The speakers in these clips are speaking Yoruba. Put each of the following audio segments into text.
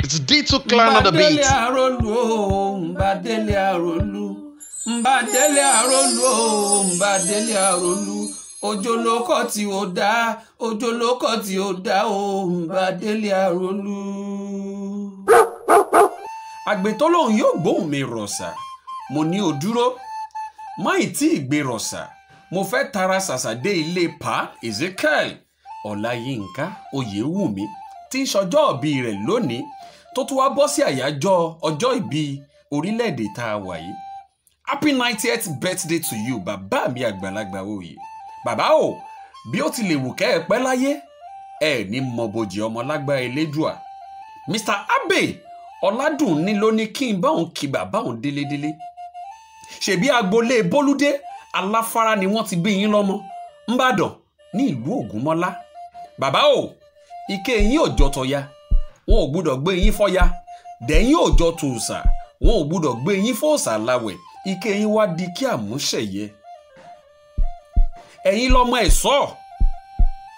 It's D2 Clan on the beat. Mbadele Arolu o, Mbadele Arolu, Mbadele Arolu o, Mbadele Arolu, òjòlókọ̀ tí ó dá, òjòlókọ̀ tí ó dá o, Mbadele Arolu. Àgbẹ̀ tó lóun yóò gbóhùn mi rọ̀ṣà, mo ní o dúró, má ì tí ì gbé rọ̀ṣà, mo fẹ́ tara ṣàṣà dé ilé Pa Ezekiel Ọláyínká Oyèwùmí tí ń ṣọjọ́ ìbí rẹ̀ lónìí tó tún wá bọ́ sí àyájọ́ ọjọ́ ìbí orílẹ̀-èdè tá a wà yìí. Happy 90th birthday to you, bàbá mi àgbàlagbà òye. Bàbá o, bí ó ti lè wù kẹ́ ẹ pẹ́ láyé, ẹ ní mọ̀bòjì ọmọ lágbára Elédùà. Mr. Abe Ọládùnní ló ní kí n bá òun kí bàbá òun délédélé. Ṣèbí agboolé Bólúdé Aláfárá ni wọ́n ti bí yín lọ́mọ, Ńbàdàn ní ìlú Ògúnmọ́lá. Bàbá o, ike yín ò jọ tọya, wọn ò gbúdọ̀ gbé yín fọ́ya, dẹ̀yìn ò jọ tòòṣà, wọn ò gbúdọ̀ gbé yín fòòṣà láwẹ̀, ike yín wá di kí àmúṣẹ̀yẹ. Ẹ̀yin lọmọ ẹ̀ṣọ́,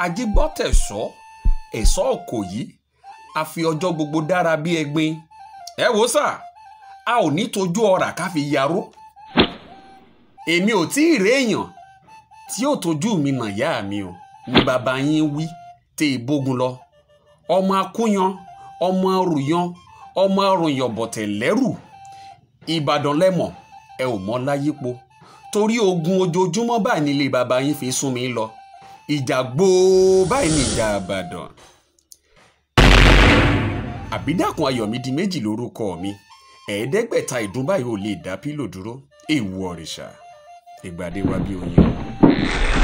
ajígbọ́tẹ̀ṣọ́, ẹ̀ṣọ́ Òkòyí, a fi ọjọ́ gbogbo dára bí ẹgbin. Ẹ wò sà, a ò ní tójú ọ̀rà ká fi yaró. Èmi ò tí ì réèyàn tí yóò tójú mi nà yá mi o, ni bàbá yín wí tẹ ìbógun lọ. Ọmọ akúyan, ọmọ arùyan, ọmọ arùyàn bọ̀tẹ̀ lẹ́rù. Ìbàdàn lẹ́mọ̀, ẹ ò mọ láyípo. Torí ogun ojoojúmọ́ báyìí nílé bàbá yín fi sún mi lọ. Ìjà gbòó báyìí ní ìjà Ìbàdàn. Àbídàkùn Ayọ̀mídì méjì lórúkọ mi. 500 ìdún báyìí ò lè dá pílò dúró. Èèwọ̀ òrìṣà. Ìgbàdé wa bí oyin o.